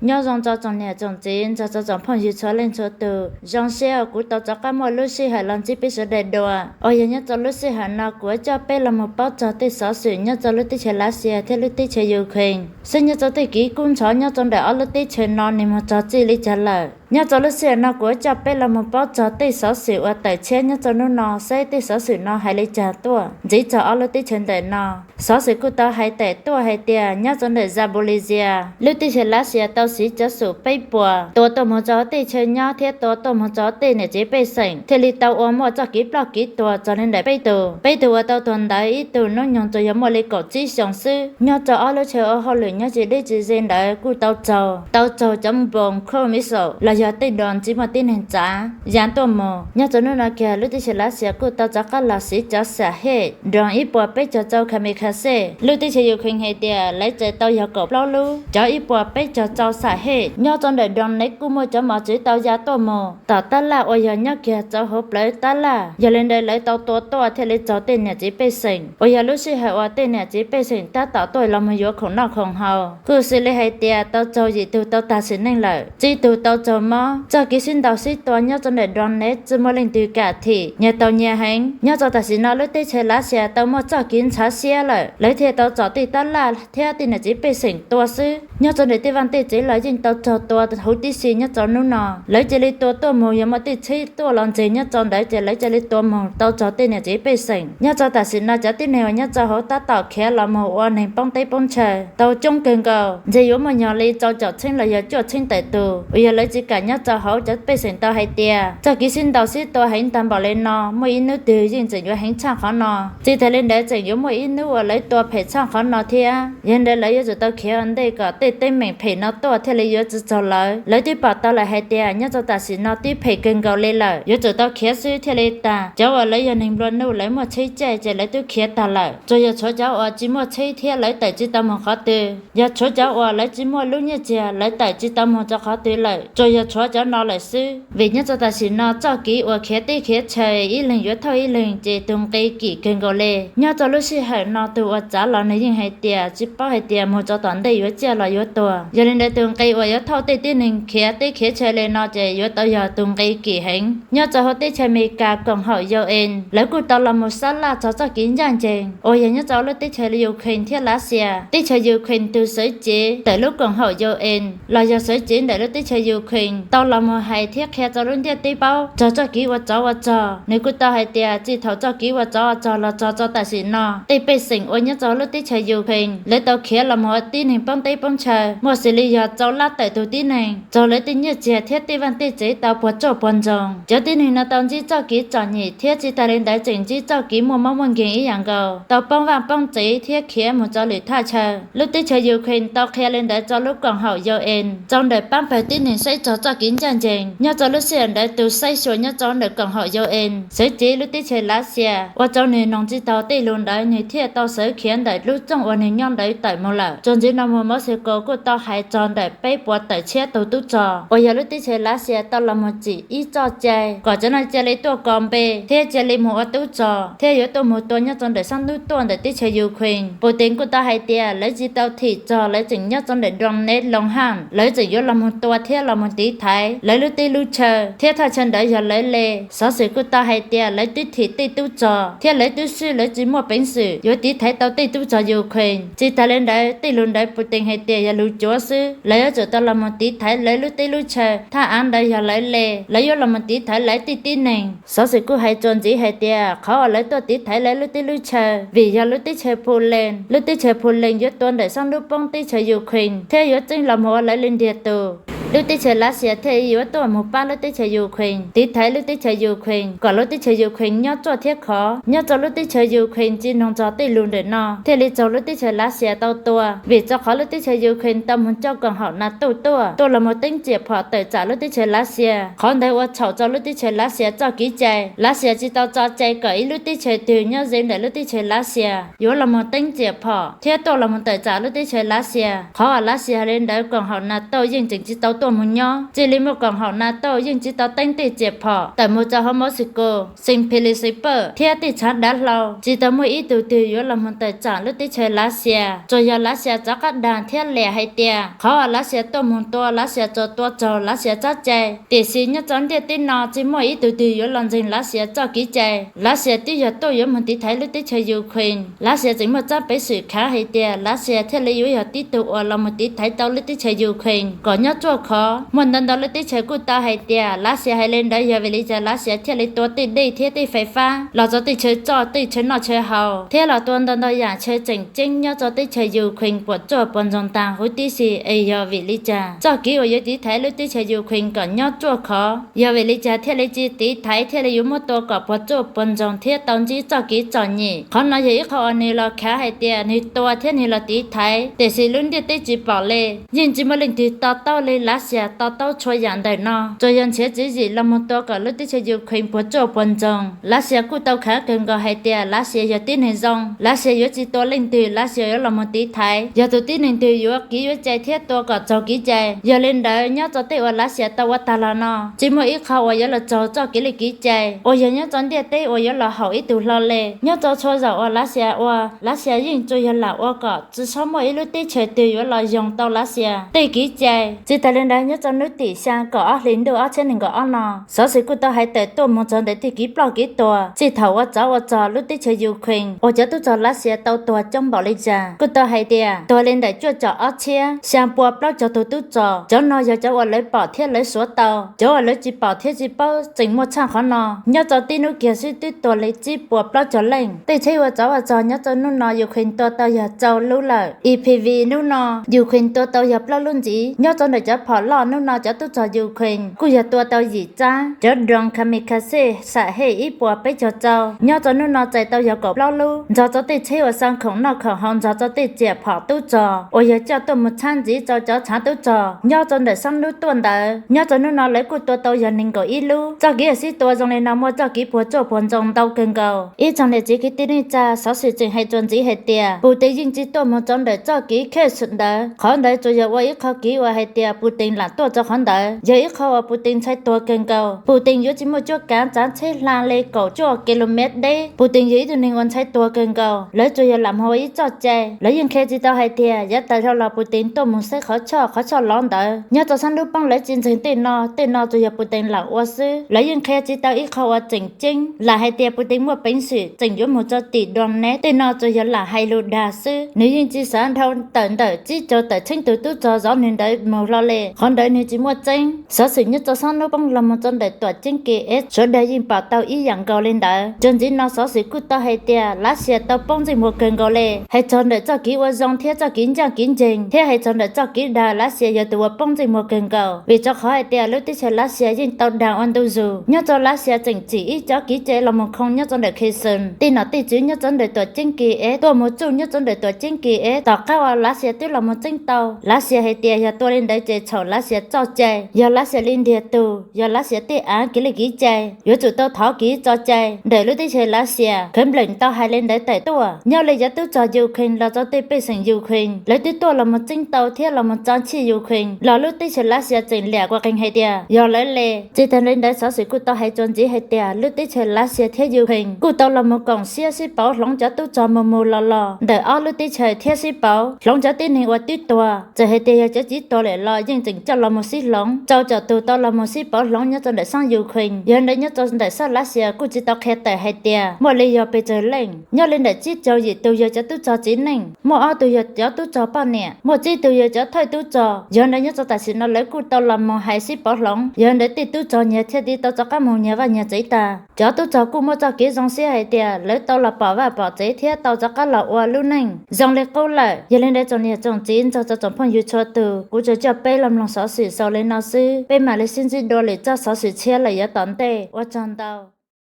Nyob zoo txog tsoom niam tsoom txiv, nrog txog tsoom phooj ywg txhua leej txhua tus. Zoo siab uas kuv tau rov qab muaj lub sij hawm los ntsib peb sawv daws dua. Uas yog nyob rau lub sij hawm no kuv yuav coj peb los mus paub txog tej xov xwm nyob rau lub teb chaws Lav Xias thiab lub teb chaws Ukraine, xwb nyob rau tej kev kub ntxhov nyob rau ntawm ob lub teb chaws no nws mus txog txij li cas lawm. Nyob rau lub sij hawm no kuv yuav coj peb los mus paub txog tej xov xwm uas tawm tshiab nyob rau hnub no, saib tej xov xwm no hais li cas tuaj ntxiv txog ob lub teb chaws ntawm no. Xov xwm kuj tau hais tawm tuaj hais tias nyob rau ntawm Zaporizhzhia, lub teb chaws Lav Xias tau siv cov xum peb puas tua tuaj mus rau tej chaw nyob thiab tua tuaj mus rau tej niam txiv pej xeem, thiaj li tau ua muaj txoj kev ploj kev tuag txog li ntawm peb tug. Peb tug uas tau tuag ntawd ib tug hnub nyoog tsuas yog muaj li kaum tsib xyoos xwb. Nyob rau ob lub chaw ua hauj lwm nyob tsis deb tsis ze ntawd kuj tau raug, tau raug cov npoos kho miv xaum los yog tej dos tsis muaj tib neeg tsav ya tuaj mus. Nyob rau hnub no kiag lub teb chaws Lav Xias kuj tau rov qab los siv cov xam hej dos ib puas peb caug rau kamikaze. Lub teb chaws Ukraine hais tias lawv tseem tau yog kaum plaub lub, cov ib puas peb caug rau xam hej. Nyob rau ntawm dos nev kuj muaj cov mos txwv tau ya tuaj mus tom tab laj uas yog nyob kiag rau hauv plawv tab laj. Yog li ntawd lawv tau tua tuaj thiaj li raug tej niam txiv pej xeem uas yog lub sij hawm uas tej niam txiv pej xeem tab tom tuaj los mus yuav khoom noj khoom haus. Kuj xws li hais tias tau raug yim tug tau tag sim neej lawm, tsib tug tau raug mob. Txoj kev sib ntaus sib tua nyob rau ntawm dos nev tsis muaj leej twg kam thim, nyias tau nyias heev. Nyob rau tam sim no lub teb chaws Lav Xias tau muaj txoj kev ntshav siab lawm, lawv thiaj tau tsom tej tab laj thiab tej niam txiv pej xeem tua xwb. Nyob rau ntawm tej vaj tej tsev los yeej tau raug tua huv tib si nyob rau hnub no. Lawv cia li tua tuaj mus, yog muaj tej tsheb tuaj los ntseg nyob rau ntawd ces lawv cia li tua mus tau raug tej niam txiv pej xeem. Nyob rau tam sim no cov tib neeg uas nyob rau hauv tab tom khiav los mus ua neeg poob teb poob chaw tau coob kawg nkaus, ntshe yuav muaj nyog li rau caum txheeb los yog cuaj txheeb tawm tus uas yog lawv tsis kam nyob rau hauv. Cov pej xeem tau hais tias txoj kev sib ntaus sib tua heev tag npaum li no muaj ib hnub twg yeej tseem yuav heev tshaj qhov no. Tsis tas li ntawd tseem yuav muaj ib hnub uas lawv tua phem tshaj qhov no thiab. Yog li ntawd lawv yuav tsum tau khiav ua ntej kom tej teeb meem phem no tuaj thiaj li yuav tsis raug lawv. Lawv twb pom tau lawm hais tias nyob rau tam sim no twb phem kawg nkaus li lawm, yuav tsum tau khiav xwb thiaj li tag. Cov uas lawv yog neeg nplua nuj lawv muaj tsheb caij ces lawv twb khiav tag lawm, tsuas yog tshuav cov uas tsis muaj tsheb thiab lawv tawm tsis tau mus qhov twg. Yog tshuav cov uas lawv tsis muaj lub nyiaj txiag lawv tawm tsis tau mus rau qhov twg lawm, tsuas yog tshuav cov no lawm xwb. Vim nyob rau tam sim no txoj kev uas khiav teb khiav chaw ib leeg yuav thauj ib leeg ces tus nqi kim kawg nkaus li. Nyob rau lub sij hawm no tus uas tsav los nws yeej hais tias tsis paub hais tias mus rau tom ntej yuav ciaj los yuav tuag. Yog li ntawd tus nqi uas yuav thauj tej tib neeg khiav teb khiav chaw li no ces yuav tau yog tus nqi kim heev. Nyob rau hauv teb chaws Amelikas koom haum U N lawv kuj tau los mus sab laj txog txoj kev ncaj ncees uas yog nyob rau lub teb chaws Ukraine thiab Lav Xias. Teb chaws Ukraine tus sawv cev ntawm lub koom haum U N los yog sawv cev ntawm lub teb chaws Ukraine tau los mus hais thiab qhia rau lub ntiaj teb paub txog txoj kev ua tsov ua rog. Nws kuj tau hais tias txij thaum txoj kev ua tsov ua rog los txog rau tam sim no, tej pej xeem uas nyob rau lub teb chaws Ukraine lawv tau khiav los mus ua tib neeg poob teb poob chaw muaj xws li yog rau lab tawm tus tib neeg, raug lawv tej nyiaj txiag thiab tej vaj tej tsev tau puas tsuaj puas ntsoog. Cov tib neeg no tau ntsib txoj kev txom nyem thiab tsis tas li ntawd tseem ntsib txoj kev muaj mob muaj nkeeg ib yam nkaus, tau poob vaj poob tsev thiab khiav mus rau lwm thaj chaw. Lub teb chaws Ukraine tau qhia li ntawd rau lub koom haum U N rau ntawm pab pawg tib neeg saib txog txoj kev ncaj ncees. Nyob rau lub sij hawm ntawd tus saib xyuas nyob rau ntawm koom haum U N sawv cev lub teb chaws Lav Xias ua rau nws noog tsis taus tej lus ntawd nws thiaj tau sawv khiav ntawm lub rooj uas nws nyob ntawd tawm mus lawm. Txuas ntxiv no mus Mexiko kuj tau hais txog ntawm peb puas tawm tshiab tus tub rog uas yog lub teb chaws Lav Xias tau los mus tsim ib txoj cai kom cov no cia li tuaj kos npe thiab cia li mus ua tub rog thiab yuav tuaj mus tua nyob rau ntawm sab hnub tuaj ntawm teb chaws Ukraine. Putin kuj tau hais tias lawv tsis tau thim txog, lawv tseem nyob rau ntawm Donetsk, Luhansk, lawv tseem yuav los mus tua thiab los mus tiv thaiv lawv lub teb lub chaw thiab thaj chaw ntawd yog lawv li. Xov xwm kuj tau hais tias lawv twb thim tej tub rog thiab lawv twb swb, lawv tsis muaj peev xwm yuav tiv thaiv tau tej tub rog Ukraine. Tsis tas li ntawd tej lus ntawd Putin hais tias yog lus cuav xwb, lawv yuav tsum tau los mus tiv thaiv lawv lub teb lub chaw, thaj av ntawd yog lawv li, lawv yuav los mus tiv thaiv lawv tej tib neeg. Xov xwm kuj hais txuas ntxiv hais tias qhov uas lawv tuaj tiv thaiv lawv lub teb lub chaw vim yog lub teb chaws Poland, lub teb chaws Poland yuav tua ntawm sab hnub poob teb chaws Ukraine thiab yuav txeeb los mus ua lawv li ntiag tug. Lub teb chaws Lav Xias thiaj yuav tuaj mus pab lub teb chaws Ukraine tiv thaiv lub teb chaws Ukraine kom lub teb chaws Ukraine nyob ruaj thiab khov. Nyob rau lub teb chaws Ukraine tsis noog txog tej lus ntawm no thiaj li raug lub teb chaws Lav Xias tau tua, vim rau qhov lub teb chaws Ukraine tau mus coj koom haum NATO tuaj, tuaj los mus teeb riam phom tawm tsam lub teb chaws Lav Xias. Qhov ntawd ua txhaum rau lub teb chaws Lav Xias txoj kev cai. Lav Xias tsis tau tso cai kom ib lub teb chaws twg nyob ze ntawm lub teb chaws Lav Xias yuav los mus teeb riam phom thiab tuaj los mus tawm tsam lub teb chaws Lav Xias. Qhov uas Lav Xias hais li ntawd koom haum NATO yeej tseem tsis tau tuaj mus nyob. Txij li muaj koom haum NATO yeej tsis tau teeb tej riam phom tawm mus rau hauv Moscow, Saint Petersburg thiab tej tshav dav hlau, tsis tau muaj ib tug twg yuav los mus tawm tsam lub teb chaws Lav Xias. Tsuas yog Lav Xias rov qab dag thiab liam hais tias qhov uas Lav Xias tuaj mus tua, Lav Xias tsuas tua raug Lav Xias tsab cai. Tiam sis nyob rau ntiaj teb no tsis muaj ib tug twg yuav los ntseeg Lav Xias txoj kev cai. Lav Xias twb yog tuaj yuav mus tiv thaiv lub teb chaws Ukraine. Lav Xias tseem muaj tsab peev xwm khav hais tias Lav Xias thiaj li yuav yog tib tug uas los mus tiv thaiv tau lub teb chaws Ukraine kom nyob ruaj khov. Muaj ntau ntau lub teb chaws kuj tau hais tias Lav Xias hais li ntawd yog vim li cas Lav Xias thiaj li tua tej dej thiab tej fais fab los rau tej chaw txoj tej chaw noj chaw haus, thiab los tua ntau ntau yam chaw tseem ceeb nyob rau teb chaws Ukraine puas tsuaj puas ntsoog tag huv tib si es yog vim li cas. Txoj kev uas yuav tiv thaiv lub teb chaws Ukraine kom nyob ruaj khov yog vim li cas thiaj li tsis tiv thaiv thiaj li yuav muab tua kom puas tsuaj puas ntsoog thiab tau ntsib txoj kev txom nyem. Qhov no yog ib qho uas nws los khav hais tias nws tua thiab nws los tiv thaiv, tiam sis lub ntiaj teb tsis pom li. Yeej tsis muaj leej twg to taub li, Lav Xias to taub txhua yam ntawm no tsuas yog nrhiav tswv yim los mus tua kom lub teb chaws Ukraine puas tsuaj puas ntsoog. Lav Xias kuj tau khav kawg nkaus hais tias Lav Xias yog tib neeg zoo, Lav Xias yuav tsis tua leej twg, Lav Xias yuav los mus tiv thaiv yog tus tib neeg twg yuav kev yuav cai thiab tua kom raug kev cai. Yog li ntawd nyob rau tej uas Lav Xias tau ua tag los no tsis muaj ib qho uas yuav los raug txoj kev li kev cai uas yog nyob rau ntiaj teb uas yuav los haum ib tug hlo li. Nyob rau txhua zaus uas Lav Xias ua, Lav Xias yeej tsuas yog lam ua kom tsis txhob muaj ib lub teb chaws twg yuav los yoog tau Lav Xias tej kev cai. Tsis tas li ntawd nyob rau hnub tim xya kaum ob hlis ntuj ob txhiab nees nkaum ob no, xov xwm kuj tau hais tawm tuaj mus txog ntawm tej kev ploj kev tuag txij thaum ua tsov ua rog lub teb chaws Ukraine uas cov tub rog Lav Xias tau tuag coob npaum li cas. Kuj tau hais tias tuag li ntawm cuaj caum ob txhiab xya pua plaub caug tus tub rog. Cov no yog cov uas lawv pom thiab lawv suav tau, cov uas lawv tsis pom thiab tsis paub tseem muaj tshaj qhov no. Nyob rau tib hnub kiag xwb twb tuag li tsib puas plaub caug leej. Tej tsheb ua tsov ua rog nyob rau hnub no Ukraine tua tau yog rau lub lawm. E P V hnub no Ukraine tua tau yog plaub lub ntxiv. Nyob rau ntawm cov phom loj hnub no cov tub rog Ukraine kuj yog tua tau yim tsab. Cov drone kamikaze sam hej ib puas peb caug rau nyob rau hnub no txais tau yog kaum plaub lub. Nrog rau tej tsheb uas xa khoom noj khoom haus nrog rau tej riam phom tub rog uas yog coj tuaj mus txhab ntxiv rau cov tshav tub rog nyob rau ntawm sab hnub tuaj ntawd, nyob rau hnub no lawv kuj tua tau yog nees nkaum ib lub. Txoj kev uas sib tua zoo li no muaj txoj kev puas tsuaj puas ntsoog ntau kawg nkaus. Ib tsoom niam txiv kwv tij neej tsa, xov xwm tseem hais txuas ntxiv hais tias Putin yeej tsis tuaj mus rau ntawm txoj kev case ntawd. Qhov ntawd tsuas yog ua ib qho kev uas hais tias Putin lam tuaj rau qhov ntawd, yog ib qho uas Putin ntshai tuag kawg nkaus. Putin yuav tsis muaj cuab kav tsav tsheb hla li kaum cuaj kilomev deb. Putin yog ib tug neeg uas ntshai tuag kawg nkaus, lawv tsuas yog lam mus ua ib txoj cai. Lawv yeej qhia tsis tau hais tias yav tas dhau los Putin tuaj mus saib qhov choj, qhov choj lov ntawd nyob rau sab hnub poob lawv tsis ntseeg tej no, tej no tsuas yog Putin lam ua xwb. Lawv yeej qhia tsis tau ib qho uas tseem ceeb lam hais tias Putin muaj peev xwm tseem yuav mus rau tim Donetsk, tej no tsuas yog lam hais lus dag xwb. Nws yeej tsis xav dhau tawm ntawm tsib caug tawm tsheeb tus tub rog zov nws ntawd mus hlo li. Qhov ntawd nws tsis muaj tseeb. Xov xwm nyob rau sab hnub poob los mus rau ntawm tuam ceeb Kiev, sawv daws yeej pom tau ib yam nkaus li ntawd. Txuas ntxiv no xov xwm kuj tau hais tias Lav Xias tau poob ntsej muag kawg nkaus li. Hais txog ntawm txoj kev ua zoo thiab txoj kev ncaj kev ncees thiab hais txog ntawm txoj kev dag, Lav Xias yog tus uas poob ntsej muag kawg nkaus, vim rau qhov hais tias lub teb chaws Lav Xias yeej tau dag ua ntu zus. Nyob rau Lav Xias tseem tsim ib cov kev cai los mus khoo nyob rau ntawm Kherson, tej nom tej tswv nyob rau ntawm tuam ceeb Kiev tuaj mus tsuj nyob rau ntawm tuam ceeb Kiev. Tom qab uas Lav Xias twb los mus txeeb tau, Lav Xias hais tias yog tua li ntawd ces txhaum Lav Xias txoj cai, yog Lav Xias li ntiag tug, yog Lav Xias tej av kev li kev cai, yuav tsum tau thov kev txo cai ntawm lub teb chaws Lav Xias. Kremlin tau hais li ntawd tawm tuaj. Nyob li cov tub rog Ukraine los rau tej pej xeem Ukraine, lawv twb tuaj los mus txeeb tau thiab los mus tsa txhij Ukraine los lub teb chaws Lav Xias tseem liam quas qees hais tias yog lawv li. Tsis tas li ntawd xov xwm kuj tau hais txuas ntxiv hais tias lub teb chaws Lav Xias thiab Ukraine kuj tau los mus koom siab sib pauv hloov cov tub rog mus mus los los ntawm ob lub teb chaws thiab sib pauv hloov cov tib neeg uas twb tuag, txawm hais tias yog cov tsis tuag lawm los yeej tseem coj los mus sib hloov. Rau caum tus tau los mus sib pauv hloov nyob rau ntawm sab Ukraine, yog ntawd nyob rau ntawm sab Lav Xias kuj tsis tau qhia tawm hais tias muaj li yog pes tsawg leej. Nyob li ntawm tsib caug yim tus yog cov tub rog txiv neej, muaj ob tug yog cov tub rog poj niam, muaj tsib tug yog cov thawj tub rog. Yog ntawd nyob rau tam sim no lawv kuj tau los mus hais sib pauv hloov, yog ntawd tej tub rog nyias thiaj li tau rov qab mus nyias vaj nyias tsev tag. Cov tub rog kuj muaj txoj kev zoo siab hais tias lawv tau los pom vaj pom tsev thiab tau rov qab los ua lub neej zoo li qub lawm. Yog li ntawd tsoom niam tsoom txiv nrog rau tsoom phooj ywg txhua tus, kuv tsuas coj peb los mloog xov xwm xaus li no xwb, peb mam li sib ntsib dua lwm zaj xov xwm tshiab lawm yav tom ntej. Ua tsaug ntau.